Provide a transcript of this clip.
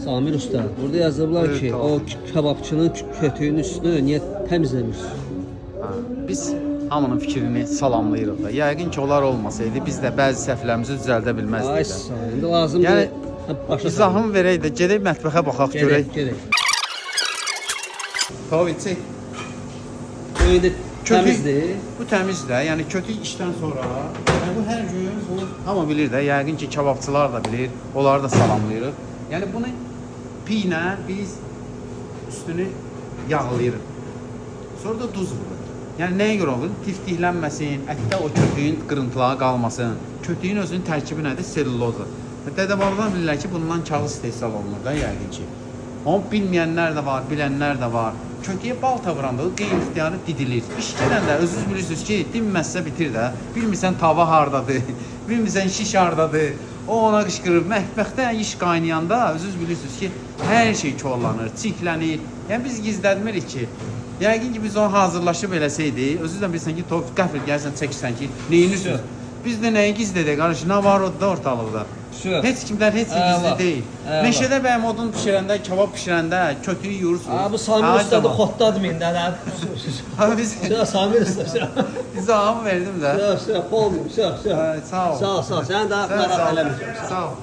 Samir usta, burada yazıblar Buyur, ki, tamam. o kebapçının kötüyünün üstünü niyə təmizləmirsiniz? Ha, biz hamının fikrini salamlayırıq da. Yəqin ki, onlar olmasaydı biz də bəzi səhvlərimizi düzəldə bilməzdik Ay də. sağ ol, indi lazımdır. Yəni, Ha, başla. İzahımı verək də, gedək mətbəxə baxaq görək. Gedək, gedək. Tabii çək. Bu indi təmizdir. Bu təmizdir də. Yəni kötük işdən sonra, yəni bu hər gün bu hamı bilir də, yəqin ki, kababçılar da bilir, onları da salamlayırıq. Yəni bunu piy ilə biz üstünü yağlayırıq. Sonra da duz vururuq. Yəni nəyə görə olur? Tiftiklənməsin, ətdə o kötüyün qırıntıları qalmasın. Kötüyün özünün tərkibi nədir? Selluloza. Dədə-babadan bilirlər ki, bundan kağız istehsal olunur da yəqin ki. Onu bilməyənlər də var, bilənlər də var. Kötüyə balta vuranda o qeyri-ixtiyari didilir. İş gedəndə özünüz bilirsiniz ki, dinməzsə bitir də. Bilmirsən tava hardadır, bilmirsən şiş hardadır. O ona qışqırır. Mətbəxdə iş qaynayanda özünüz bilirsiniz ki, hər şey korlanır, çirklənir. Yəni biz gizlətmirik ki. Yəqin ki biz onu hazırlaşıb eləsəydik, özünüz də bilirsən ki, tof qəfil gəlsən çəkirsən ki, neyinirsiniz? Biz də nəyi gizlədək qardaş, nə var o da ortalıqda? Sure. Heç kimdən heç şey gizli Əla, deyil. əla. Meşədə bəyəm odun bişirəndə, kabab bişirəndə kötüyü yuyursunuz. Ha, bu Samir Ha, usta da tamam. xotladı indi hələ. Ha, biz Sağ Samir usta. Sağ, izahımı verdim də. sağ, olmayım. Sağ, sağ. Hə, sağ ol. Sağ ol, sağ ol. Səni daha Sən narahat sağ ol. eləməyəcəm. Sağ ol.